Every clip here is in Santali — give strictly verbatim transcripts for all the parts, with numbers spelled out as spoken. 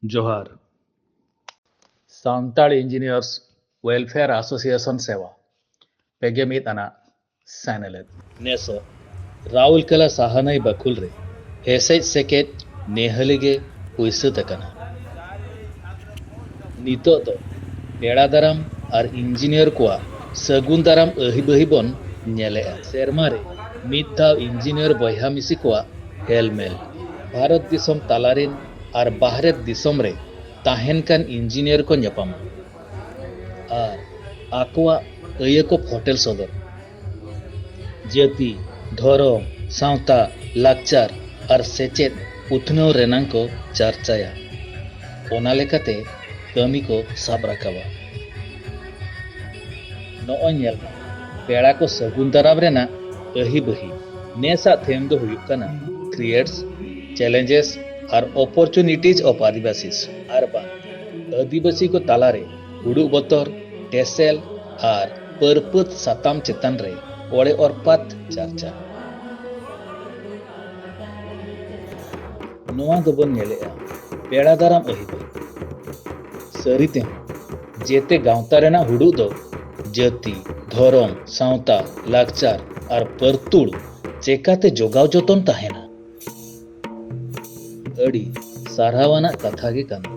ᱡᱚᱦᱟᱨ᱾ ᱥᱟᱱᱛᱟᱲ ᱤᱧᱡᱤᱱᱤᱭᱟᱨᱥ ᱣᱮᱞᱯᱷᱮᱭᱟᱨ ᱮᱥᱳᱥᱤᱭᱮᱥᱚᱱ ᱥᱮᱵᱟ ᱯᱮᱜᱮ ᱢᱤᱫ ᱟᱱᱟᱜ ᱥᱮᱱᱮᱞᱮᱫ᱾ ᱱᱮᱥᱚᱜ ᱨᱟᱣᱩᱞᱠᱮᱞᱟ ᱥᱟᱦᱟᱱᱟᱹᱭ ᱵᱟᱹᱠᱷᱩᱞ ᱨᱮ ᱦᱮᱥᱮᱡ ᱥᱮᱠᱮᱡ ᱱᱮᱦᱟᱹᱞᱤ ᱜᱮ ᱦᱩᱭ ᱥᱟᱹᱛ ᱟᱠᱟᱱᱟ᱾ ᱱᱤᱛᱚᱜ ᱫᱚ ᱯᱮᱲᱟ ᱫᱟᱨᱟᱢ ᱟᱨ ᱤᱧᱡᱤᱱᱤᱭᱟᱨ ᱠᱚᱣᱟᱜ ᱥᱟᱹᱜᱩᱱ ᱫᱟᱨᱟᱢ ᱟᱹᱦᱤᱵᱟᱹᱦᱤ ᱵᱚᱱ ᱧᱮᱞᱮᱜᱼᱟ᱾ ᱥᱮᱨᱢᱟ ᱨᱮ ᱢᱤᱫ ᱫᱷᱟᱣ ᱤᱧᱡᱤᱱᱤᱭᱟᱨ ᱵᱚᱭᱦᱟ ᱢᱤᱥᱤ ᱠᱚᱣᱟᱜ ᱦᱮᱞᱢᱮᱞ, ᱵᱷᱟᱨᱚᱛ ᱫᱤᱥᱚᱢ ᱛᱟᱞᱟ ᱨᱮᱱ ᱟᱨ ᱵᱟᱦᱨᱮ ᱫᱤᱥᱚᱢ ᱨᱮ ᱛᱟᱦᱮᱱ ᱠᱟᱱ ᱤᱧᱡᱤᱱᱤᱭᱟᱨ ᱠᱚ ᱧᱟᱯᱟᱢᱟ ᱟᱨ ᱟᱠᱚᱣᱟᱜ ᱟᱹᱭᱟᱹ ᱠᱚ ᱯᱷᱚᱴᱮᱞ ᱥᱚᱫᱚᱨ᱾ ᱡᱟᱹᱛᱤ, ᱫᱷᱚᱨᱚᱢ, ᱥᱟᱶᱛᱟ, ᱞᱟᱠᱪᱟᱨ ᱟᱨ ᱥᱮᱪᱮᱫ ᱩᱛᱱᱟᱹᱣ ᱨᱮᱱᱟᱝ ᱠᱚ ᱪᱟᱨᱪᱟᱭᱟ᱾ ᱚᱱᱟ ᱞᱮᱠᱟᱛᱮ ᱠᱟᱹᱢᱤ ᱠᱚ ᱥᱟᱵ ᱨᱟᱠᱟᱵᱟ᱾ ᱱᱚᱜᱼᱚᱭ ᱧᱮᱞ ᱢᱮ, ᱯᱮᱲᱟ ᱠᱚ ᱥᱟᱹᱜᱩᱱ ᱫᱟᱨᱟᱢ ᱨᱮᱱᱟᱜ ᱟᱹᱦᱤ ᱵᱟᱹᱦᱤ᱾ ᱱᱮᱥᱟᱜ ᱛᱷᱤᱢ ᱫᱚ ᱦᱩᱭᱩᱜ ᱠᱟᱱᱟ Creates, Challenges R Opportunities of Adivasis, ᱟᱨ ᱵᱟᱝ ᱟᱹᱫᱤᱵᱟᱹᱥᱤ ᱠᱚ ᱛᱟᱞᱟᱨᱮ ᱦᱩᱲᱩ ᱵᱚᱛᱚᱨ, ᱴᱮᱥᱮᱞ ᱟᱨ ᱯᱟᱹᱨᱯᱟᱹᱛ ᱥᱟᱛᱟᱢ ᱪᱮᱛᱟᱱ ᱨᱮ ᱚᱲᱮ ᱚᱨᱯᱟᱛ ᱪᱟᱨᱪᱟ᱾ ᱱᱚᱣᱟ ᱫᱚᱵᱚᱱ ᱧᱮᱞᱮᱜᱼᱟ ᱯᱮᱲᱟ ᱫᱟᱨᱟᱢ ᱟᱹᱦᱤᱵᱟᱹᱦᱤ᱾ ᱥᱟᱹᱨᱤ ᱛᱮᱦᱚᱸ, ᱡᱮᱛᱮ ᱜᱟᱶᱛᱟ ᱨᱮᱱᱟᱜ ᱦᱩᱲᱩᱜ ᱫᱚ ᱡᱟᱹᱛᱤ, ᱫᱷᱚᱨᱚᱢ, ᱥᱟᱶᱛᱟ, ᱞᱟᱠᱪᱟᱨ ᱟᱨ ᱯᱟᱹᱨᱛᱩᱲ ᱪᱮᱠᱟᱛᱮ ᱡᱚᱜᱟᱣ ᱡᱚᱛᱚᱱ ᱛᱟᱦᱮᱱᱟ? ᱟᱹᱰᱤ ᱥᱟᱨᱦᱟᱣ ᱟᱱᱟᱜ ᱠᱟᱛᱷᱟ ᱜᱮ ᱠᱟᱱᱟ᱾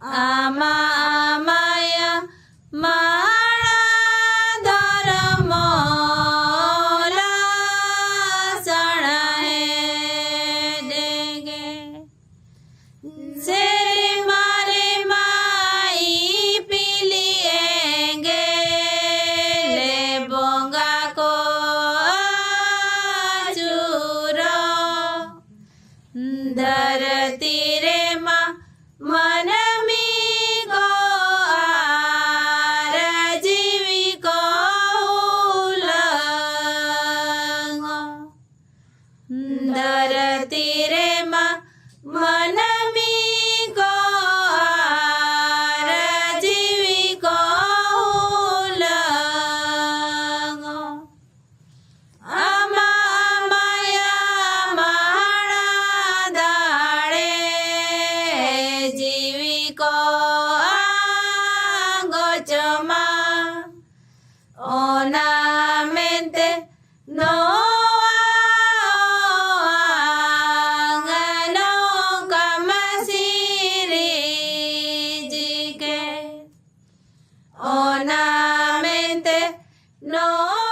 ᱟᱢᱟ ᱟᱢᱟᱭᱟ ᱢᱟᱲᱟ ᱫᱷᱚᱨᱢᱚ ᱞᱟ ᱥᱟᱲᱟᱦᱮᱫ ᱜᱮ᱾ ᱥᱮᱨᱢᱟ ᱨᱮᱢᱟ ᱤᱯᱤᱞ ᱮᱸᱜᱮᱞ ᱵᱚᱸᱜᱟ ᱠᱚ ᱟᱹᱪᱩᱨᱚᱜ᱾ ᱫᱷᱟᱹᱨᱛᱤ ᱨᱮᱢᱟ ᱢᱟᱹᱱᱢᱤ ᱠᱚ ᱟᱨ ᱡᱤᱣᱤ ᱠᱚ ᱦᱩᱞᱟᱹᱝᱚᱜ᱾ ᱫᱷᱟᱹᱨᱛᱤ ᱨᱮᱢᱟ ᱢᱟᱹᱱᱢᱤ ᱠᱚ ᱟᱨ ᱡᱤᱣᱤ ᱠᱚ ᱦᱩᱞᱟᱹᱝᱚᱜ᱾ ᱟᱢᱟ ᱟᱢᱟᱭᱟ ᱢᱟᱦᱟᱲᱟ ᱫᱟᱲᱮ ᱡᱤᱣᱤ ᱠᱚ ᱟᱸᱜᱚᱪᱚᱜ ᱢᱟ᱾ ᱚᱱᱟ ᱢᱮᱱᱛᱮ ᱱᱚᱣᱟ ᱱᱚᱝᱠᱟ ᱢᱟ ᱥᱤᱨᱤᱡᱽ ᱠᱮ᱾ ᱚᱱᱟ ᱢᱮᱱᱛᱮ ᱱᱚᱣᱟ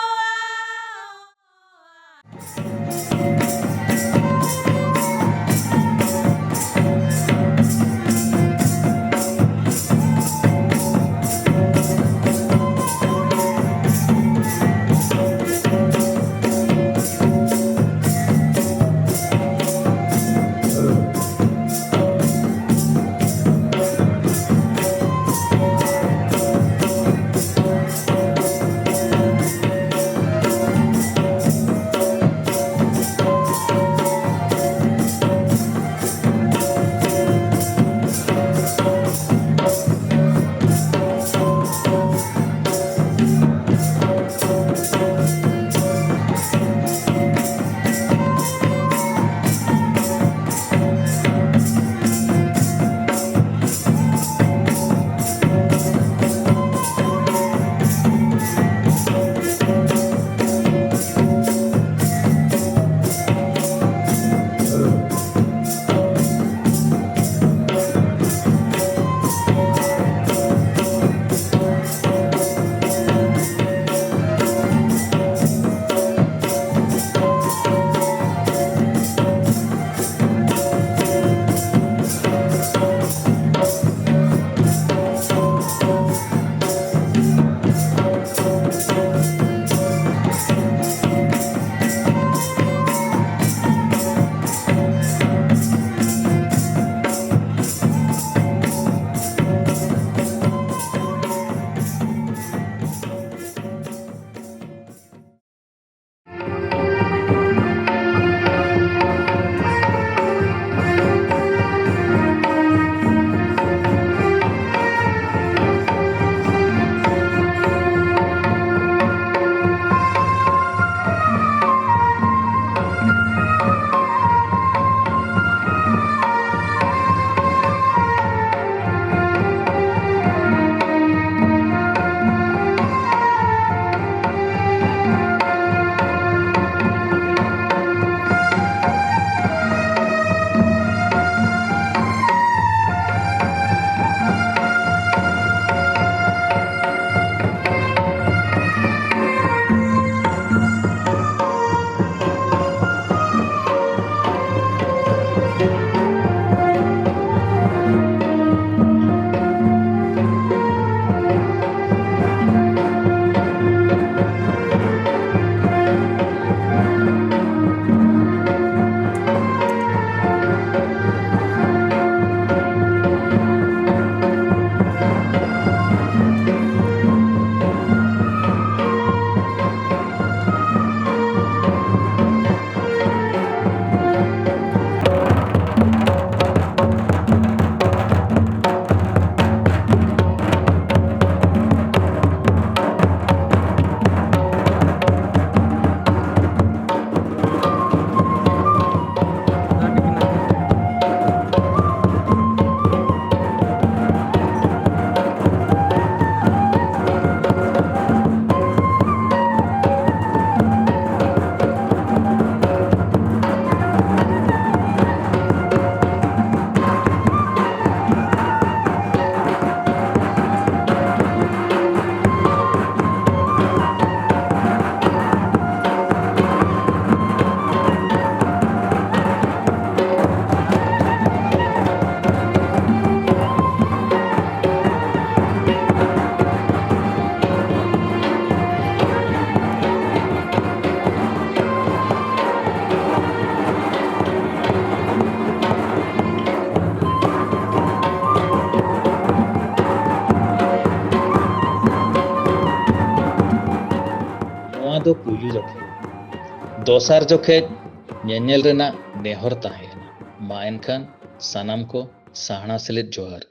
ᱫᱚ ᱯᱩᱭᱞᱩ ᱡᱚᱠᱷᱮᱡ᱾ ᱫᱚᱥᱟᱨ ᱡᱚᱠᱷᱮᱡ ᱧᱮᱧᱮᱞ ᱨᱮᱱᱟᱜ ᱱᱮᱦᱚᱨ ᱛᱟᱦᱮᱸᱭᱮᱱᱟ᱾ ᱢᱟ ᱮᱱᱠᱷᱟᱱ ᱥᱟᱱᱟᱢ ᱠᱚ ᱥᱟᱦᱱᱟ ᱥᱮᱞᱮᱫ ᱡᱚᱦᱟᱨ᱾